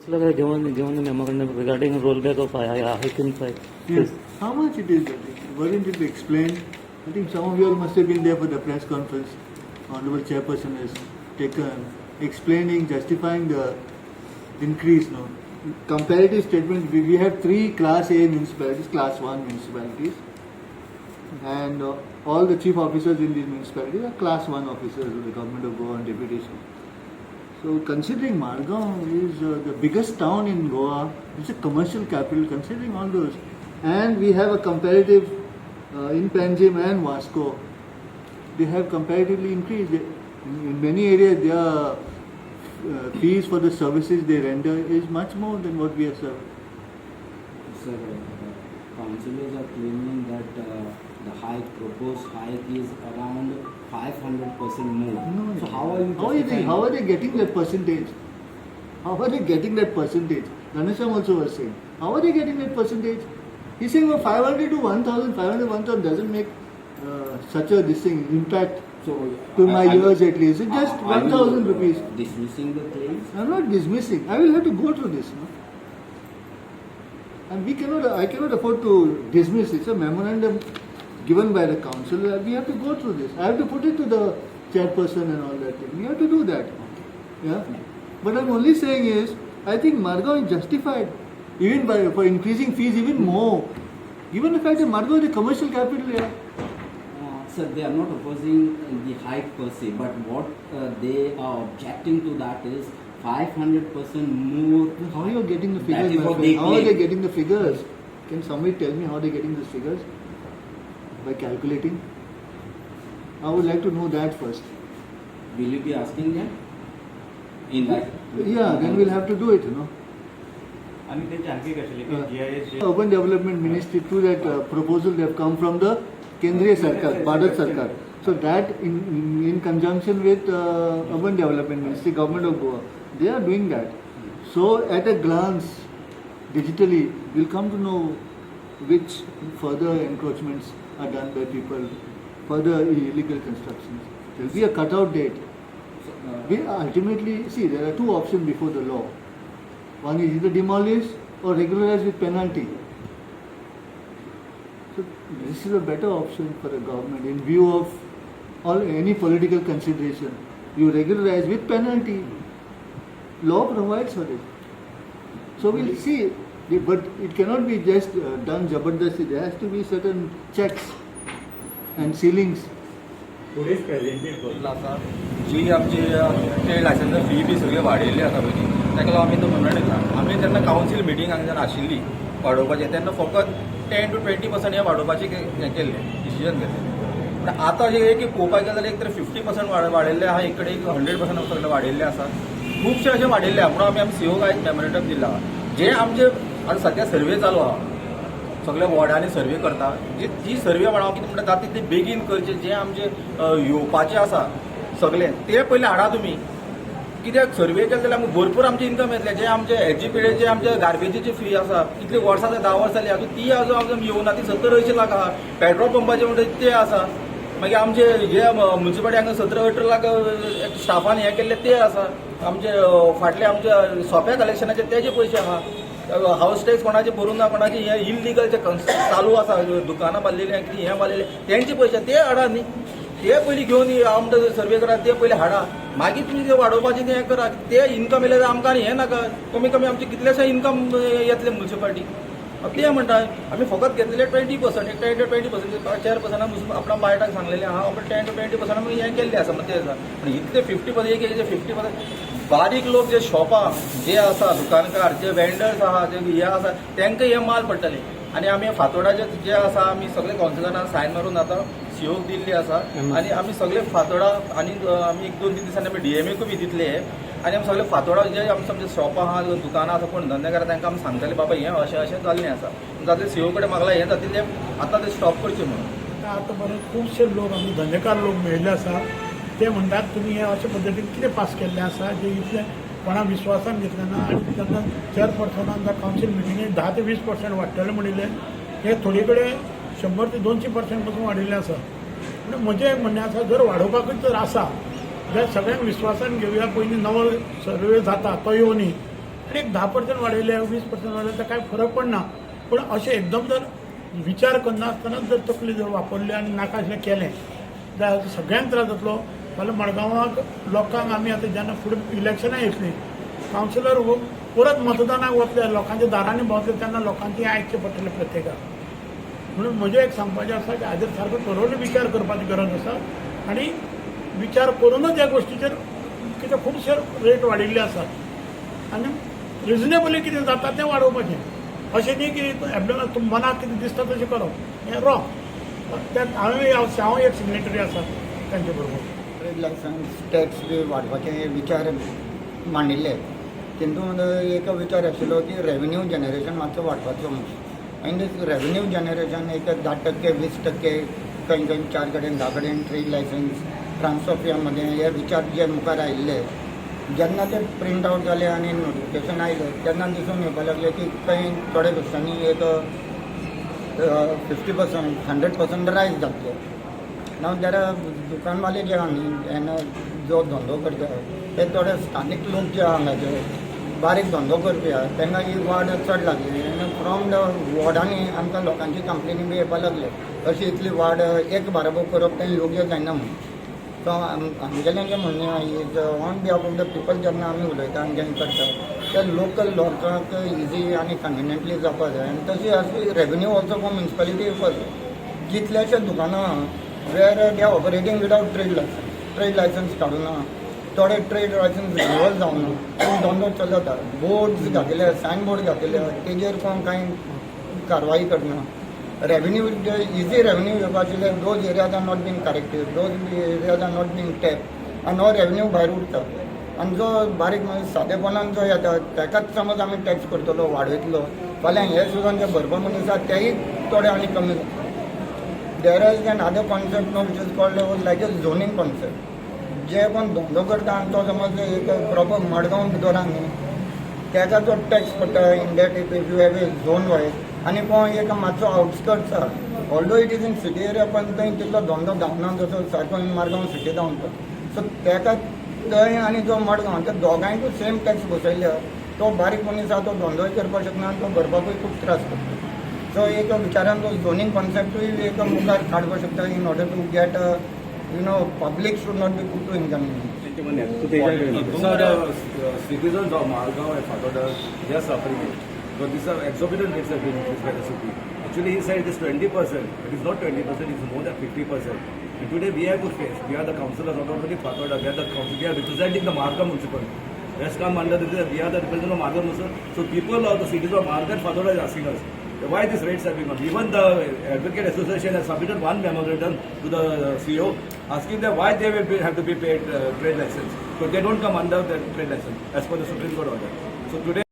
Councillor given a memorandum regarding rollback of hike in price. Yes. How much it is? Weren't it explained? I think some of you all must have been there for the press conference. Honorable Chairperson has taken, explaining, justifying the increase. No, comparative statement. We have three Class A municipalities, Class 1 municipalities, and all the chief officers in these municipalities are Class 1 officers of the government of Goa and deputation. So considering Margao is the biggest town in Goa, it's a commercial capital, considering all those. And we have a comparative, in Panjim and Vasco, they have comparatively increased. In many areas, their fees for the services they render is much more than what we are serving. Sir, councillors are claiming that the hike, proposed hike is around 500% more. No, So how are you How are they, justifying how are they getting that percentage? How are they getting that percentage? Ghanashyam also was saying, how are they getting that percentage? He's saying, well, 500 to 1,500, 1,000 doesn't make such a this thing impact So, to my are you- ears at least. It's just are you, 1,000 rupees. Dismissing the claims? I'm not dismissing. I will have to go through this. No? And we cannot, I cannot afford to dismiss. It's a memorandum given by the council. We have to go through this. I have to put it to the chairperson and all that thing. We have to do that. Yeah. But I'm only saying is, I think Margao is justified even by for increasing fees even more. Given the fact that Margao is the commercial capital here. Sir, they are not opposing the hike per se, but what they are objecting to that is 500% more. How are you getting the That figures? is My what friend? they How are they claim. getting the figures? Can somebody tell me how they're getting these figures? By calculating? I would like to know that first. Will you be asking them? In that? Yeah, then we'll have to do it, you know. आणि त्यांची आणखी एक आशिल्ली की जी I S Urban Development Ministry, through that proposal, they have come from the Kendriya Sarkar, Bharat Sarkar. So that in conjunction with Urban Development Ministry, Government of Goa, they are doing that. So at a glance, digitally, we'll come to know which further encroachments are done by people, further illegal constructions. There will be a cutout date. So, We ultimately, see, there are two options before the law. One is either demolish or regularize with penalty. So this is a better option for the government in view of all any political consideration. You regularize with penalty. Law provides for it. So we'll see, but it cannot be just done jabardasti. There has to be certain checks and ceilings. Today's presented आसा जी आमची trade licence fee बी सगळी वाडयल्ली आसा पयलीं ताका लागून आमी तो मेमोरंडम दिला. आमी जेन्ना कावन्सील मिटींग हांगा जेन्ना आशिल्ली वाडोवपाचें तेन्ना फकत 10 टू 20% हें वाडोवपाचें हें केल्लें डिसिजन घेतलें. पूण आतां जें एक पळोवपाक गेलें जाल्यार एक तर 50% वाडयल्लें आहा, एक कडेन 100% सगळें वाडयल्लें आसा, खुबशें अशें वाडयल्लें आहा. म्हणून आमी आमी सीओक आयज मेमोरंडम दिलां. जें आमचें आतां सद्या सर्वे चालू आहा, सगल्या वॉर्डांनी सर्वे करता, जी जी सर्वे म्हणा कितें म्हणटा जाता तितले बेगीन करचे. जे आमचे येवपाचे आसा सगळे ते पयलीं हाडा तुमी, कित्याक सर्वे केले जाल्यार आमकां भरपूर आमचें इन्कम येतलें. जे आमचे एच जी पी जे आमचे गार्बेजीची फी आसा कितली वर्सां 10 वर्सां जाली अजून ती अजून आमकां येवना, ती 70-80 लाख आहा. पेट्रोल पंपाचे म्हणटा ते आसा, मागीर आमचे जे म्युन्सिपालिटी हांगा 17-18 लाख स्टाफान हें केल्लें ते आसा, आमचे फाटले आमचे सोप्या कलेक्शनाचे तेजे पयशे आहा, हावस टॅक्स कोणाचे भरूंक ना, कोणाचे हे इलिगल जे चालू आसा दुकानां बांदलेली कितें हें बांदलेलें तेंचे पयशे ते हाडा न्ही, ते पयलीं घेवन हांव म्हणटा सर्वे करा, ते पयलीं हाडा, मागीर तुमी ते वाडोवपाचें तें करा. ते इन्कम येयलें जाल्यार आमकां आनी हें नाका, कमी कमी आमचें कितलेशें इन्कम येतलें म्युन्सिपालिटी. ते म्हणटा आमी फकत घेतलेले 20%, 10 टू 20%, चेअरपर्सनाक आपणा बायटाक सांगलेलें आहा, आपण 10 टू 20% आमी हें केल्लें आसा, ते आसा. पूण इतले 50% एक 50% बारीक लोक जे शॉपां जे आसा, दुकानकार जे वेंडर्स आहा, जे हे आसा, तांकां हे माल पडटले. आनी आमी फातोडाचे जे आसा आमी सगळे कावन्सिलरान सायन मारून आतां सीओक दिल्ली आसा, आनी आमी सगळे फातोडा आनी आमी 1-2-3 दिसांनी आमी डीएमएकूय बी दितले. आनी आमी सगळे फातोडा जे आमचे आमचे शॉपां आहा, दुकानां आसा, कोण धंदे करा तांकां आमी सांगतले बाबा हें अशें अशें जाल्लें आसा, जातलें सीओ कडेन मागलां हें जातलें तें आतां तें स्टॉप करचें म्हणून. आतां पर्यंत खुबशे लोक आमचे धंदेकार लोक मेळिल्ले आसा, ते म्हणटात तुमी हे अशे पद्दतीन कितें पास केल्लें आसा जे इतलें कोणा विस्वासान घेतलें ना. आनी तेन्ना चेअरपर्सनान कावन्सील मिटिंगेक 10 ते 20% वाडटलें म्हणिल्लें, हें थोडे कडेन 100 ते 200% पसून वाडिल्लें आसा. पूण म्हजें एक म्हणणें आसा, जर वाडोवपाकूच जर आसा जाल्यार सगळ्यांक विस्वासान घेवया, पयलीं नवो सर्वे जाता तो येवनी. आनी एक 10% वाडयले, 20% वाडयले तर कांय फरक पडना. पूण अशें एकदम जर विचार करनासतना जर तकली जर वापरली आनी नाका आशिल्लें केलें जाल्यार सगळ्यांक त्रास जातलो. फाल्यां मडगांवाक लोकांक आमी आतां जेन्ना फुडें इलेक्शनां येतलीं, कावन्सिलर परत मतदानाक वतले, लोकांच्या दारांनी भोंवतले, तेन्ना लोकांचें आयकचें पडटलें प्रत्येकाक. म्हणून म्हजें एक सांगपाचें आसा की हाजेर सारको थरोली विचार करपाची गरज आसा आनी विचार करूनच ह्या गोश्टीचेर कितें खुबशे रेट वाडिल्ले आसात आनी रिजनेबली कितें जाता तें वाडोवपाचें. अशें न्ही की एबनॉर्मल मनाक कितें दिसता तशें करप हें रॉंग. त्यात हांवें हांव एक सिग्नेटरी आसा तांचे बरोबर. ट्रेड लायसन्स टॅक्स बी वाडपाचे विचार मांडिल्ले. तितून एक विचार आशिल्लो की रेवेन्यू जनरेशन मातसो वाडपाचो म्हणून. आनी रेवेन्यू जनरेशन एक 10%, 20%, खंय खंय चार कडेन, 10 कडेन ट्रेड लायसन्स ट्रान्सऑफिया मदें हे विचार जे मुखार आयिल्ले, जेन्ना ते प्रिंट आवट जाले आनी नोटिफिकेशन आयलें तेन्ना दिसून येवपाक लागलें की खंय थोडे गोश्टांनी एक 50%, 100% रायज जातले. नाव there are दुकानवाले जे आहा न्ही, एन जो धंदो करता ते थोडे स्थानीक लोक जे आहा हांगाचे बारीक धंदो करपी आहा, तांकां ही वाड चड लागली. आनी फ्रॉम the वॉर्डांनी आमकां लोकांची कंप्लेनी बी येवपाक लागले, अशी इतली वाड एक बाराबर करप तें योग्य जायना म्हणून. सो आमगेलें जें म्हणणें आहा is on behalf of the people, जेन्ना आमी उलयता आनी जेन्ना करता ते लोकल लोकांक इजी आनी कन्विनियंटली जावपाक जाय. आनी तशी आसी रेवेन्यू ऑल्सो फॉर म्युनिसिपालिटी येवपाक जाय. कितल्याशे दुकानां where they are operating without trade licence, trade licence काडूना, थोडे ट्रेड लायसन्स रिन्युअल जावना, पूण धंदो चलत आहा. बोर्ड्स घातले, सायन बोर्ड घातले, तेजेर कोण कांय कारवाई करना. रेवेन्यू, इजी रेवेन्यू येवपा आशिल्ले, those areas are not being corrected, those areas are not being tap आनी हो रेवेन्यू भायर उरता. आनी जो बारीक म्हणजे सादेपणान जो येता ताकाच समज आमी टॅक्स करतलो, वाडयतलो, फाल्यां हे सुद्दां जे भरपा मनीस आहा तेय थोडे आनी कमी जाता. There is another concept no, which is called like a zoning concept. जे कोण धंदो करता आनी तो समज एक प्रॉपर मडगांव भितर आहा न्ही, तेका जो टॅक्स पडटा in that if you have a zone wise, आनी कोण एक मातसो आउटस्कर्ट्स आहा, although it is in city area, पण थंय तितलो धंदो जावना जसो सारको मडगांव सिटी जावन तो. सो तेका थंय आनी जो मडगांव त्या दोगांयकूय सेम टॅक्स बसयल्या, तो बारीक मनीस आहा तो धंदोय करपाक शकना आनी तो भरपाकूय खूब त्रास पडटा. सो एक विचारान तो झोनींग कॉन्सेप्टूय एक मुखार काडपाक शकता in order to get public should not be put to inconvenience. तेंचें म्हणणें आसा. तूं तेज्या कडेन उलय. Sir, citizens of Margao and Fatorda, they are suffering it. Because these are exorbitant rates have been increased by the city. Actually, he said it is 20%. It is not 20%, it is more than 50%. And today we have to face, we are the councillors, not only Fatorda, we are the council, we are representing the Margao municipal. Has come under this, we are the representative of Margao municipal. So people of the cities of Margao and Fatorda is asking us, why these rates have been gone. Even the Advocate Association has submitted one memorandum to the CEO asking them why they will have to be paid trade license. So they don't come under the trade license as per the Supreme Court order. So today